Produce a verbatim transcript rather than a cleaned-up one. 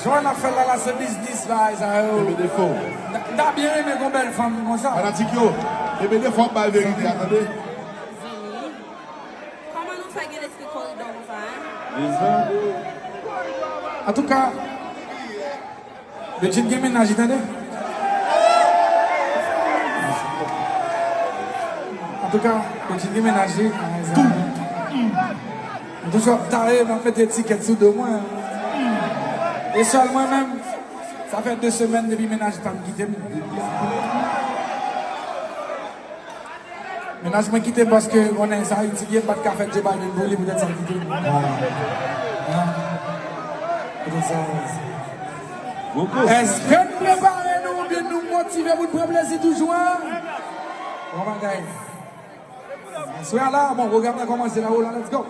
Jan n ap fè l la, la se biznis bagay sa yo. Kenbe defo. M ta byen renmen gon bèl fanm konsa. Fanatik yo, kenbe defo ap bay verite a, tande. Kòman nou fè gen lespri koridò konsa, en? Antouka, Bedjine gen mennaj li, tande. Antouka, Bedjine gen mennaj li. M toujou ap tare, m ap mete etikèt sou do mwen. E sèl mwen menm, sa fè de semèn depi mennaj pa m kite m. Mennaj mwen kite m paske konnen sa Ayiti ye, m pa t ka fè Joe Biden pou li, poutèt sa l kite m. Ah. Poutèt sa. Èske n prepare nou oubyen nou motive pou n pran plezi toujou, an? Bon bagay. Aswè a la, bon, pwogram nan kòmanse la, o la, let's go.